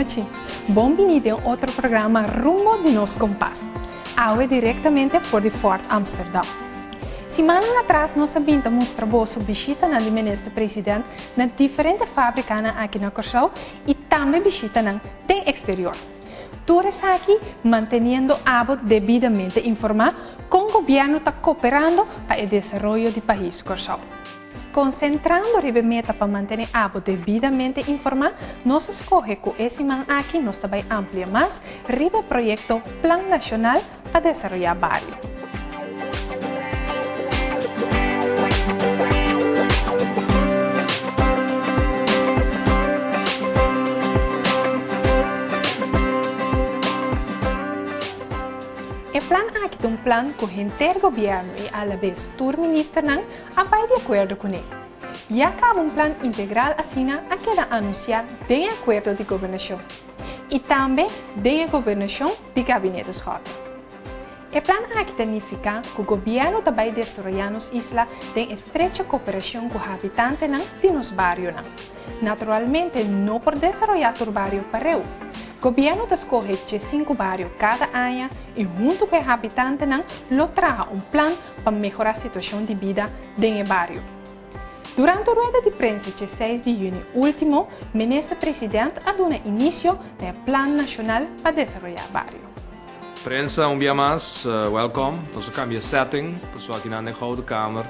nochi. Bon bini den otro programa Rumbo di nos Kompas. Awe direktamente for di Fort Amsterdam. Simannan atras nos a bin ta mustra boso bishitanan di Minister President na diferente fabrikanan aki na Kòrsou i tambe bishitanan den eksterior. Tur esaki manteniendo abo debidamente informá kon gobièrnu ta koperando pa e desaroyo di pais Kòrsou. Konsentrando riba e meta pa mantené abo debidamente informá, nos a skohe ku e siman aki nos ta bai amplia mas riba e proyekto Plan Nashonal pa Desaroyá Bario. E plan aki ta un plan ku henter gobièrnu i alabes tur ministernan a bai di akuerdo kuné. Ya kaba un plan integral asina a keda anunsiá den e akuerdo di gobernashon i tambe den e gobernashon di Gabinete Schotte. E plan aki ta nifiká ku gobièrnu ta bai desaroyá nos isla den estrecho koperashon ku habitantenan di nos barionan. Naturalmente no por desaroyá tur bario pareu. Gobièrnu ta skohe djesinku bario kada aña i huntu ku e habitantenan lo traha un plan pa mehorá situashon di bida den e bario. Durante un rueda di prensa djeseis di yüni último, Minister President a duna inisio na e Plan Nashonal pa Desaroyá Bario. Prensa un bia mas, welkom. Nos a kambia setting, pasobra akinan den Gouden Kamer,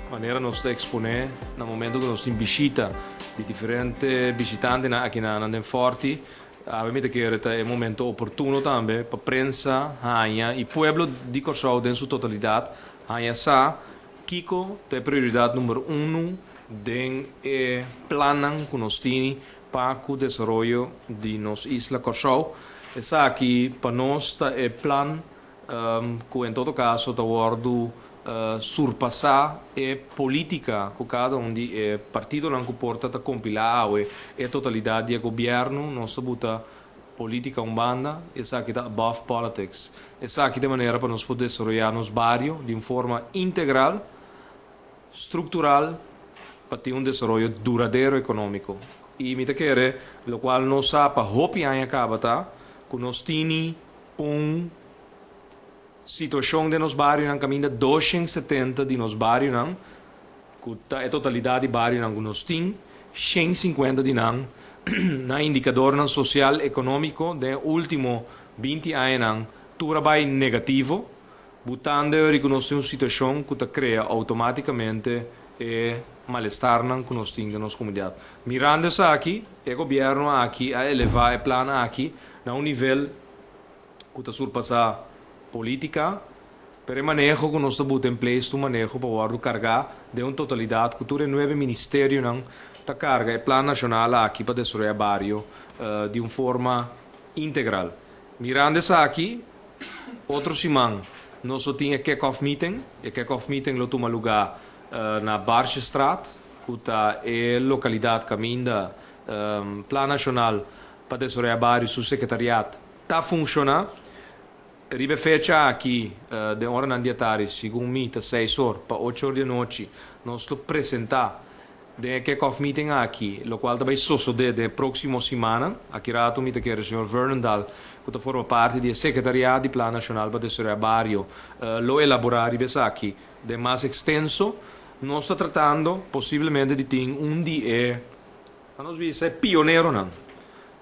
manera nos ta eksponé na momento ku nos tin bishita di diferente bishitantenan akinan den Fòrti, Awe mi ta kere ta e momento oportuno tambe pa prensa haña i pueblo di Kòrsou den su totalidat haña sa kiko ta e prioridat number unu den e plannan ku nos tini pa ku desaroyo di nos isla Kòrsou. Esaki pa nos ta e plan ku en todo kaso ta wòrdu surpasá e polítika ku kada un di e partidonan ku por ta ta kompilá awe e totalidat di e gobièrnu. Nos ta buta polítika un banda, esaki ta above politics. Esaki ta e manera pa nos por desaroyá nos bario di un forma integral, struktural pa tin un desaroyo duradero ekonómiko. I mi ta kere lokual nos sa pa hopi aña kaba ta ku nos tini un Situashon den nos barionan kaminda 270 di nos barionan, ku ta e totalidat di barionan ku nos tin, 150 di nan na indikadornan sosial ekonómiko den e último 20 añanan tur a bai negativo, butando e ori ku nos tin un situashon ku ta krea outomátikamente e malestarnan ku nos tin den nos komunidat. Mirando esaki, e gobièrnu aki a elevá e plan aki na un nivel ku ta surpasá polítika, pero e maneho ku nos ta buta en place ta un maneho pa wòrdu kargá den un totalidat ku tur e nuebe ministerionan ta karga e plan nashonal aki pa desaroyá bario di un forma integral. Mirando esaki, otro siman nos lo tin e kick-off meeting. E kick-off meeting lo tuma lugá na Barsjestraat, ku ta e lokalidat kaminda Plan Nashonal pa Desaroyá Bario su sekretariat Ta funshoná. Riba e fecha aki, den oranan di atari, segun mi ta seis or pa ocho or di anochi, nos lo presentá den e kick-off meeting aki, lokual ta bai sosodé den e próksimo simannan. Aki rato mi ta kere señor Vernon Daal, ku ta forma parti di e Sekretariat di Plan Nashonal pa Desaroyá Bario, lo elaborá riba esaki den mas ekstenso. Nos ta tratando posiblemente di tin un di e, nos bisa, e pioneronan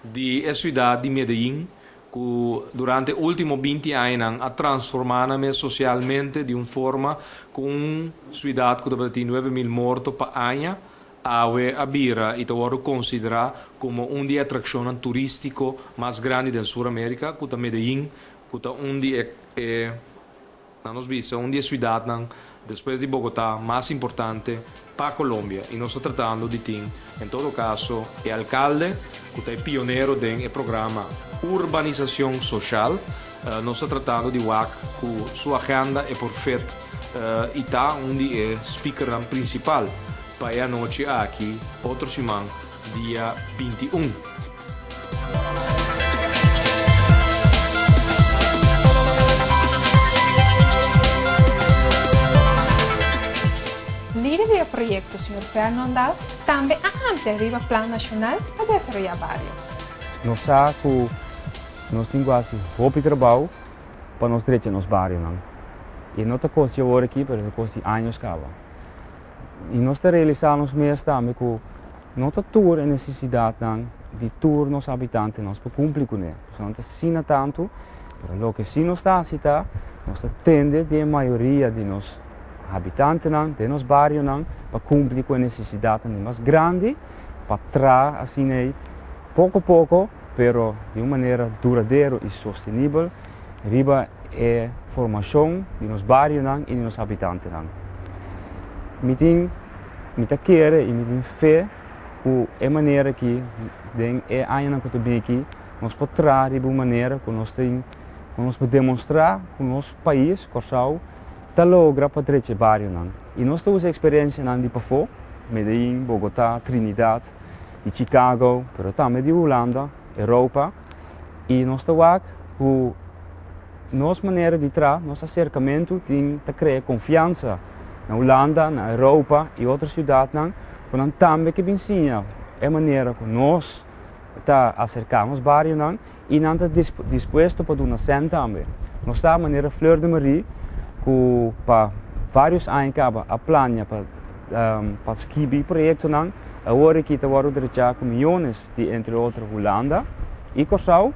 di e siudat di Medellín ku durante último 20 añanan a transformá nan mes sosialmente di un forma ku un siudat ku tabata tin 9000 morto pa aña awe a bira i ta wòrdu konsiderá komo un di e atrakshonnan turístiko mas grandi den Sur Amérika ku ta Medellín ku ta un di e e Na nos bisa un di e siudatnan despues di Bogotá mas importante pa Colombia y nos ta tratando di tin en todo caso e alcalde cu ta e pionero den e programa urbanisacion social. Nos ta tratando di wak cu su agenda e por fit y ta un di e speakernan principal pa e anochi aki otro siman dia 21. Lider di e proyekto, señor Vernon Daal, tambe a amplia riba Plan Nashonal pa Desaroyá Bario. Nos sa ku nos tin ku hasi hopi trabou pa nos drecha nos barionan. I no ta kos di awor aki, pero ta kos di años kaba. I nos ta realisá nos mes tambe ku no ta tur e nesesidatnan di tur nos habitantenan nos por kumpli kuné. Pasobra nan ta asina tantu, pero loke sí nos ta hasi ta, nos ta tende di e mayoria di nos habitantenan den nos barionan pa kumpli ku e nesesidatnan di mas grandi, pa traha asina ei poko poko, pero di un manera duradero i sostenibel riba e formashon di nos barionan i di nos habitantenan. Mi tin, mi ta kere i mi tin fe ku e manera aki den e añanan ku ta bini aki nos por traha riba un manera ku nos tin, ku nos por demostrá ku nos pais, Kòrsou, ta logra pa drecha e barionan. I nos ta usa eksperensianan di pafó, Medellín, Bogotá, Trinidad, di Chicago, pero tambe di Hulanda, Europa, i nos ta wak ku nos manera di traha, nos aserkamentu tin ta krea konfiansa na Hulanda, na Europa i otro siudatnan ku nan tambe ke bin siña e manera ku nos ta aserká nos barionan i nan ta dispuesto pa duna sèn tambe. Nos sa manera Fleur de Marie ku pa vários aña kaba a plania pa pa skibi proyektonan, awor aki ta wòrdu drechá ku miyones di entre otro Hulanda i Kòrsou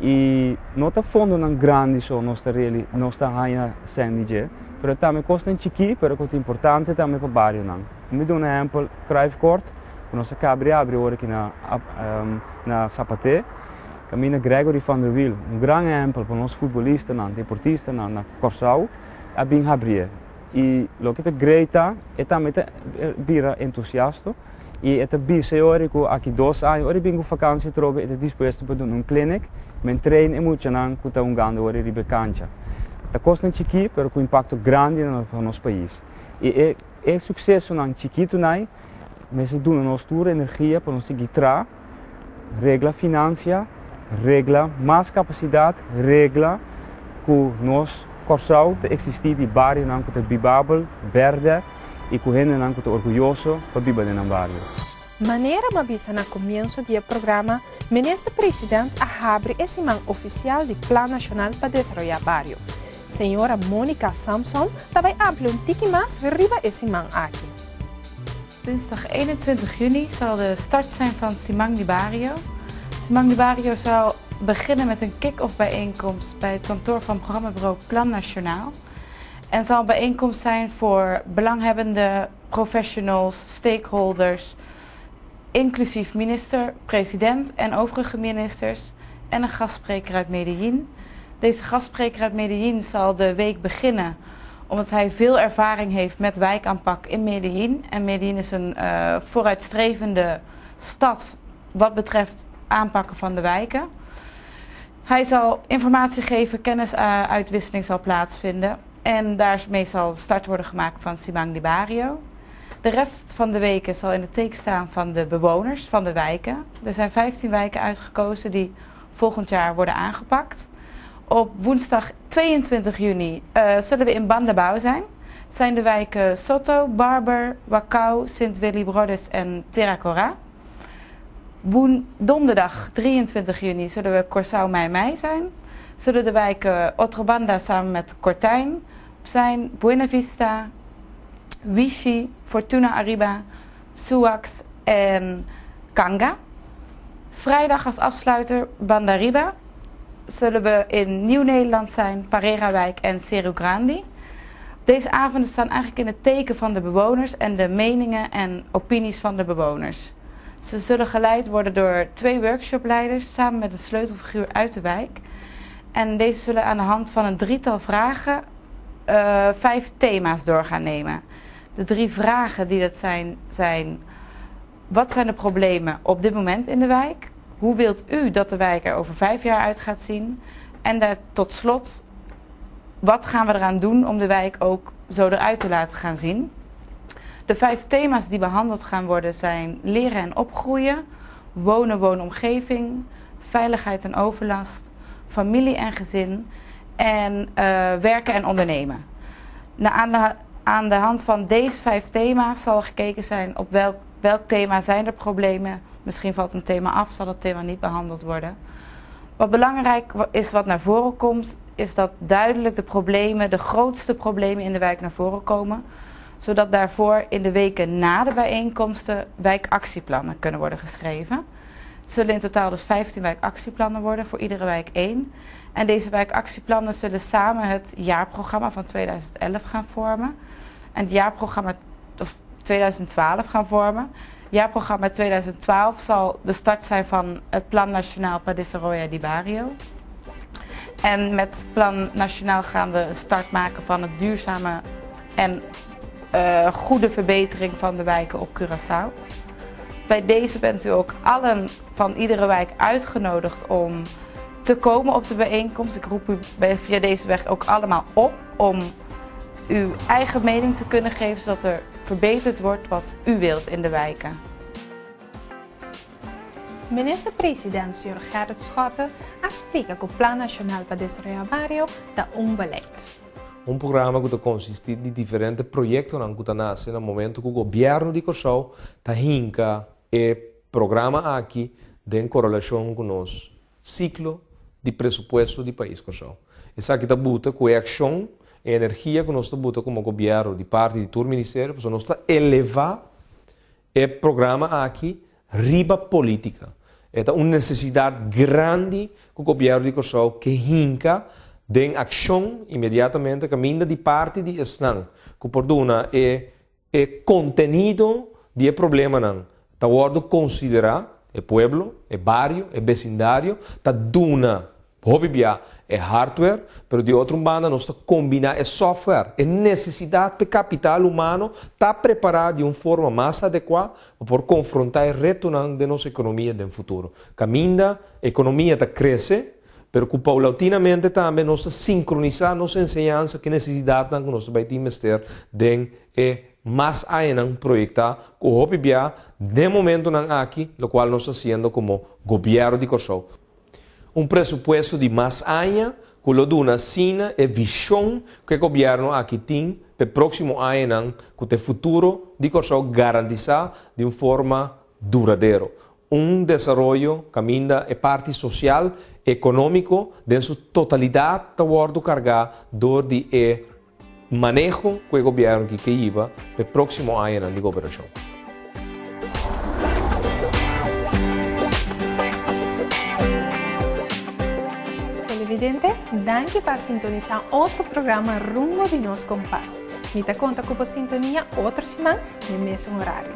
i no ta fondonan grandi so nos ta nos ta haña sèn di dje, pero tambe kosnan chikí pero ku ta importante tambe pa barionan. Mi duna ehèmpel Cruyff Court ku nos a kabri abri ora aki na na Sapaté, kaminda Gregory van der Wiel, un gran ehèmpel pa nos futbolistanan, deportistanan na Kòrsou, a bin habrié. I loke ta great ta, e tambe ta bira entusiasto i e ta bisa e ora ku aki dos aña, ora e bin ku fakansi atrobe, e ta dispuesto pa duna un clinic, men train e muchanan ku ta hungando ora riba e kancha. Ta kosnan chikí pero ku impakto grandi na nos pais. I e e suksesonan chikitunan mester duna nos tur energia pa nos sigui traha, regla finansia, regla mas kapasidat, regla ku nos Kòrsou ta eksistí di barionan ku ta bibabel, bèrdè i ku hendenan ku ta orguyoso pa biba den nan bario. Manera m'a bisa na komienso di e programa, Minister President a habri e siman ofisial di Plan Nashonal pa Desaroyá Bario. Señora Monica Samson ta bai amplia un tiki mas riba e siman aki. Dinsdag 21 juni zal de start zijn van Siman di Bario. Siman di Bario zal beginnen met een kick-off bijeenkomst bij het kantoor van programmabureau Plan Nationaal. En zal een bijeenkomst zijn voor belanghebbenden, professionals, stakeholders, inclusief minister, president en overige ministers en een gastspreker uit Medellin. Deze gastspreker uit Medellin zal de week beginnen omdat hij veel ervaring heeft met wijkaanpak in Medellin. En Medellin is een vooruitstrevende stad wat betreft aanpakken van de wijken. Hij zal informatie geven, kennisuitwisseling zal plaatsvinden. En daarmee zal start worden gemaakt van Siman di Bario. De rest van de weken zal in het teken staan van de bewoners van de wijken. Er zijn 15 wijken uitgekozen die volgend jaar worden aangepakt. Op woensdag 22 juni zullen we in Bandabou zijn. Het zijn de wijken Soto, Barber, Wakau, Sint Willibrordus en Terracora. Donderdag 23 juni zullen we Curaçao Mei Mei zijn. Zullen de wijken Otrobanda samen met Kortijn zijn, Buena Vista, Wishi, Fortuna Ariba, Suax en Kanga. Vrijdag als afsluiter Bandariba zullen we in Nieuw-Nederland zijn, Parerawijk en Seru Grandi. Deze avonden staan eigenlijk in het teken van de bewoners en de meningen en opinies van de bewoners. Ze zullen geleid worden door twee workshopleiders samen met een sleutelfiguur uit de wijk. En deze zullen aan de hand van een drietal vragen 5 thema's door gaan nemen. De 3 vragen die dat zijn, zijn: wat zijn de problemen op dit moment in de wijk? Hoe wilt u dat de wijk er over 5 jaar uit gaat zien? En daar, tot slot, wat gaan we eraan doen om de wijk ook zo eruit te laten gaan zien? De 5 thema's die behandeld gaan worden zijn leren en opgroeien, wonen, woonomgeving, veiligheid en overlast, familie en gezin en werken en ondernemen. Nou, aan de hand van deze 5 thema's zal gekeken zijn op welk thema zijn er problemen, Misschien valt een thema af, zal dat thema niet behandeld worden. Wat belangrijk is wat naar voren komt, is dat duidelijk de problemen, de grootste problemen in de wijk naar voren komen. Zodat daarvoor in de weken na de bijeenkomsten wijkactieplannen kunnen worden geschreven. Het zullen in totaal dus 15 wijkactieplannen worden, voor iedere wijk één. En deze wijkactieplannen zullen samen het jaarprogramma van 2011 gaan vormen. En het jaarprogramma of 2012 gaan vormen. Het jaarprogramma 2012 zal de start zijn van het Plan Nationaal pa Desaroyo di Bario. En met Plan Nationaal gaan we een start maken van het duurzame en goede verbetering van de wijken op Curaçao. Bij deze bent u ook allen van iedere wijk uitgenodigd om te komen op de bijeenkomst. Ik roep u via deze weg ook allemaal op om uw eigen mening te kunnen geven, zodat er verbeterd wordt wat u wilt in de wijken. Minister President Sr. Gerrit Schotte a splika ku Plan Nashonal pa Desaroyá Bario ta un beleid. Un programa ku ta konsistí di diferente proyektonan ku ta nase na momento ku gobièrnu di Kòrsou ta hinka e programa aki den korelashon ku nos siklo di presupuesto di pais Kòrsou. Esaki ta buta ku e akshon, e energia ku nos ta buta komo gobièrnu di parti di tur ministerio pasobra nos ta elevá e programa aki riba polítika. E ta un nesesidat grandi ku gobièrnu di Kòrsou ke hinka den akshon inmediatamente kaminda di parti di esnan ku por duna e e kontenido di e problemanan ta wòrdu konsiderá, e pueblo, e bario, e besindario ta duna Hopi bia e hardware, pero di otro un banda nos ta kombiná e software. E nesesidat p'e kapital humano ta prepará di un forma mas adekuá pa por konfrontá e retonan den nos ekonomia den futuro. Kaminda ekonomia ta krese, pero ku paulautinamente tambe nos ta sinkronisá nos enseñansa ku e nesesidatnan ku nos ta bai tin mester den e mas añanan proyektá ku hopi bia den momentonan aki lokual nos ta hasiendo komo Gobièrnu di Kòrsou. Un presupuesto di mas aña ku lo duna asina e vishon ku e gobièrnu aki tin p'e próksimo añanan ku ta e futuro di Kòrsou garantisá di un forma duradero. Un desaroyo kaminda e parti sosial, ekonómiko den su totalidat ta wòrdu kargá dor di e Maneho ku e gobièrnu ki ke hiba pa e próksimo añanan di gobernashon. Televidente, danki pa sintonisá otro programa Rumbo di Nos Kompas. Mi ta konta ku bo sintonia otro siman n'e mesun orario.